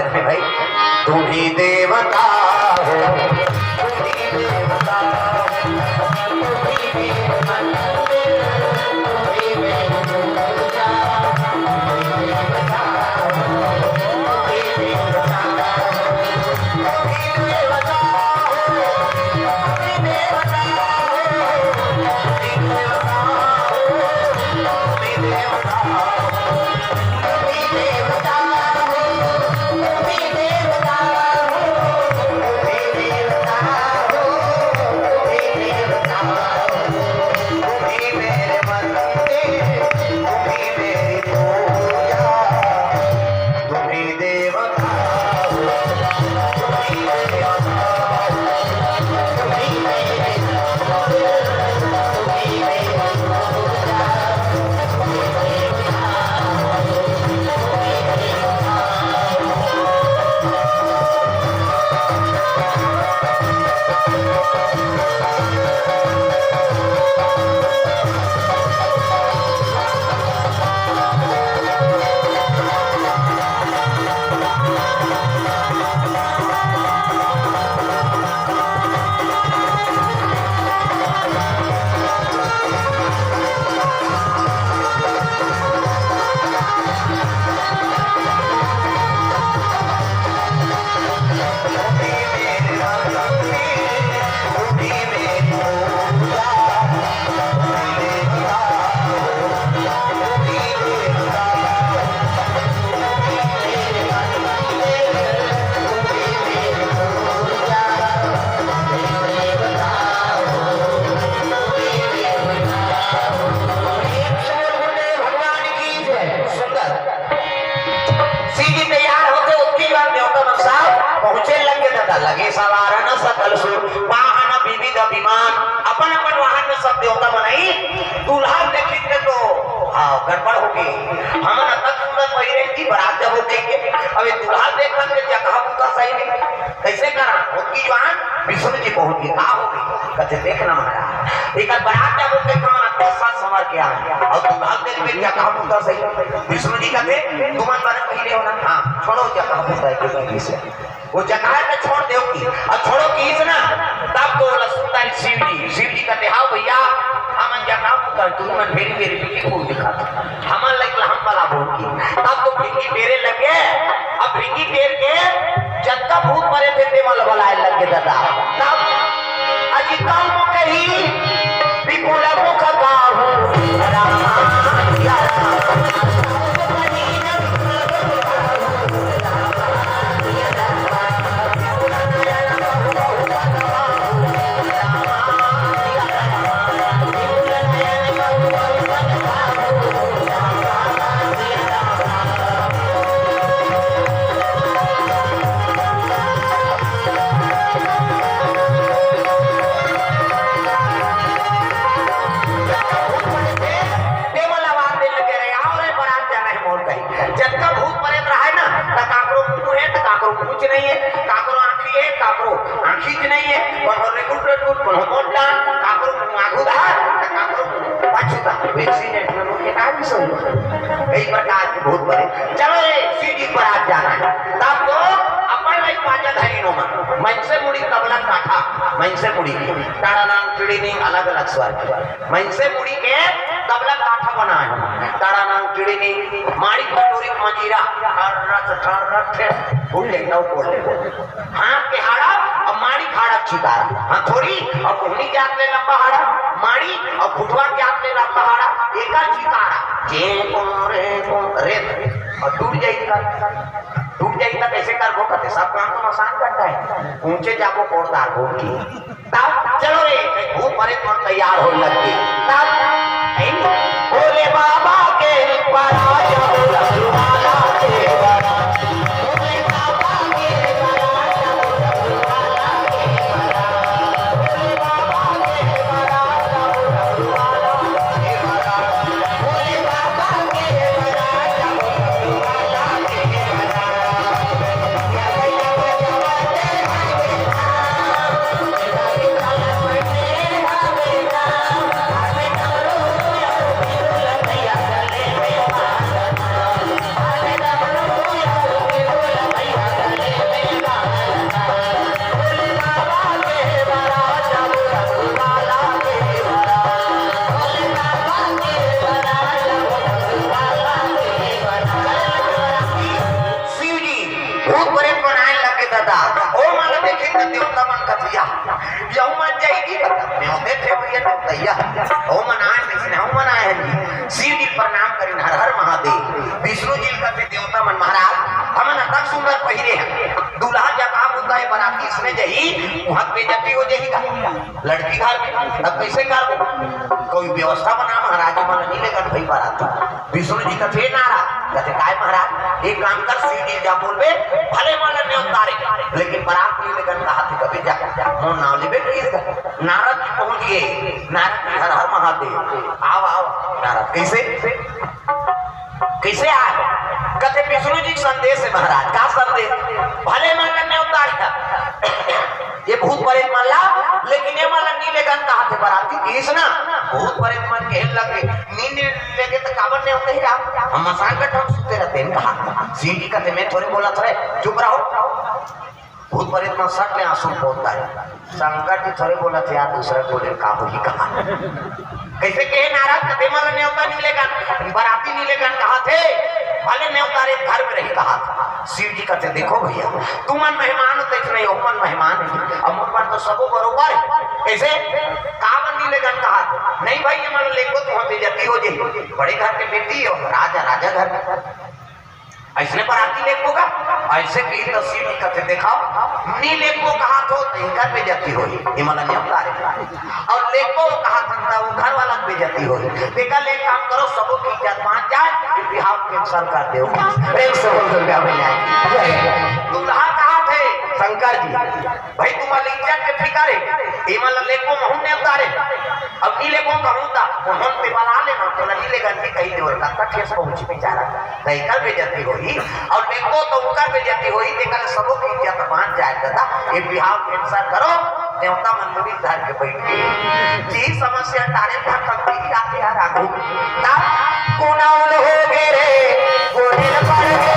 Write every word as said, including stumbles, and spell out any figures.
भाई, तुम ही देवता हो, तुम ही देवता हो, तुम ही देवता हो, तुम ही देवता हो, तुम ही देवता हो। भगवान की जय। सुंदर। सीढ़ी तैयार होते, ओतकी बार देवता मन सब पहुंचे लगे दादा, लगे सवारन सकल सुर, वाहन विविध विमान, अपन अपन वाहन में सब देवता मन आई। दूल्हा देखिन के तो, हाँ, गड़बड़ हो गई। हमन अतक सुंदर पहिरे जी, बरात जब हो गई के, अब ये दूल्हा देखन के जगह बुता सही नहीं, कैसे करा? ओतकी बार विष्णु जी पहुंच गए, का हो गई? कहते, "देख ना महाराज, एक बार बरात जब हो गई, हमन अतक सज संवर के आए, और दूल्हा देख के जगह बुता सही।" विष्णु जी कहते, "तुमन बने पहिरे हो ना, हाँ, छोड़ो जगह बुता के पीछे।" वो जगह के छोड़ देव की, अब छोड़ो किहिस ना, तब तो बोला सुंदर शिव जी, शिव जी कहते, "हाँ भैया, हमन जगह बुता, तुमन मेरी मेरी पीछे फूल दिखा दो, हमन लाइक हम वाला बोल की।" तब तो भृंगी पेरे लगे, अब भृंगी पेर के जतका भूत परे थे, ते मन बलाए लग के दादा। तब अजी कम कही विपुल मुख काहू राम। ते मन ला आवाज दे लगे रहे, "आओ रे, बरात जाना है मोर," कही। जतका भूत प्रेत रहे ना, त काकरो मुंह है, त काकरो पूछ नहीं है, काकरो आंखी है, काकरो आंखी च नहीं है, कोनो रेगुट रेगुट, कोनो मोटा, काकरो मुंह आगू धार, त काकरो मुंह पाछू धार। Accident में मुंह के का भी सही। कई प्रकार के भूत प्रेत। चलो रे, सीढ़ी पर आज जाना है। तब तो अपन लाई पाजा धरी नो मन। मनसे मुड़ी तबला काठा, मनसे मुड़ी। ताड़ा नाम चिड़ी नहीं, अलग अलग स्वर। मनसे मुड़ी के तबला काठा बनाए। ताड़ा नाम चिड़ी नहीं, माड़ी कटोरी मजीरा, ठर्रस ठर्रस थे, फूल ले, नौ फूल ले। हाथ के हाड़ा और माड़ी खाड़ा चितारा। हाँ, थोड़ी और कोहनी के हाथ ले लंबा हाड़ा, माड़ी और फुटवा के हाथ ले लंबा हाड़ा, एका चितारा। जे को रे को रे, और टूट जाई का, टूट जाई का कैसे कर वो कहते, सब काम तो आसान करता है। ऊंचे जाबो कोड़दार भोग की। तब चलो रे, भूत प्रेत मन तैयार हो लग गए। तब, है नी? भोले बाबा के बड़ा जब रघुवाला के बड़ा। भोले बाबा के बड़ा जब रघुवाला के बड़ा। भोले बाबा के बड़ा जब रघुवाला के बड़ा। भोले बाबा के बड़ा जब रघुवाला के बड़ा। नेवते थे भैया, नेवतैया। ओ मन आए, कइसने ओ मन आए हैं जी। शिव जी प्रणाम करिन, हर हर महादेव। विष्णु जी कथे देवता मन, महाराज, हमन अतक सुंदर पहिरे हैं, दूल्हा जब आप होता है बराती इसमें जही, वहाँ बेइज्जती हो जाही का? लड़की घर में, अब कइसे करबो? कोई व्यवस्था बना महाराज, मन नहीं लेकर भाई बराती। विष्णु जी कथे नारद, कथे काय महाराज, एक काम कर, शिव जी जा बोलबे, भले मन नेवता रे, लेकिन बरात नहीं लेकर कहा थे कभी जा, मोर नाम लेबे नहीं लेकर। नारद जी पहुंच गए। नारद जी, हर हर महादेव। आओ, आओ। नारद, कइसे, कइसे आए? कथे विष्णु जी के संदेश है महाराज। का संदेश? भले मन ला नेवता, ये भूत प्रेत मन ला, लेकिन ये मन ला नी लेगन कहा थे बराती। किहिस ना, भूत प्रेत मन कहे लगे, नी, नी लेगे तो काबर नेवते ही आप? हम मसान के ठोक सुते रहते हैं, कहा। शिव जी कथे, मैं थोड़े बोला था, चुप रहो। भूत प्रेत मन सट ले आंसू पोंछत हे। शंकर जी थोड़े बोलत हे, यार, दूसरा बोले का होही कहा। कइसे कहे नारद, कथे मन नेवता नी लेगन, बराती नी लेगन कहा थे, भले नेवता रे घर में रही कहा था। शिव जी कथे, देखो भैया, तुमन मेहमान हो तो इसमें यो मन मेहमान है, अब मोर मन तो सबो बरोबर है। कइसे? काबर नी लेगन कहा थे, नहीं भाई, ये मन लेगो तो हम बेइज्जती हो जाही, बड़े घर के बेटी हो, राजा, राजा घर में। अइसने बराती लेगबो का? अइसे कही तो शिव जी कथे, देखो, नी लेगबो कहा थो, तो एकर बेइज्जती होही। ये मन नेवता रे। अउ लेगबो कहा थो, तो वो घर वाला के बेइज्जती होही। तेकर ले काम करो, सबो के इज्जत बांच जाए, ये बिहाव cancel कर देव। प्रेम से बोल दुर्गा मैया की। दूल्हा कहा थे शंकर जी, भाई तुम्हारी इज्जत के फिकर है, ये मन लेगबो महूं नेवता रे। अब नी लेगबो कहूं ता, मोहन पे बला लेना, तो नी लेगन जी कही देवल का, ठेस पहुंची बेचारा। त एकर बेइज्जती होही, अउ लेगबो त ओकर बेइज्जती होही, तेकर सबो के इज्जत बांच जाए दादा। ये बिहाव cancel करो, देवता मन मुनि धर के बैठ गए। जी समस्या टारे था, कब भी आके यार आगू। ता कोनाउल हो गे रे, गोहिल पर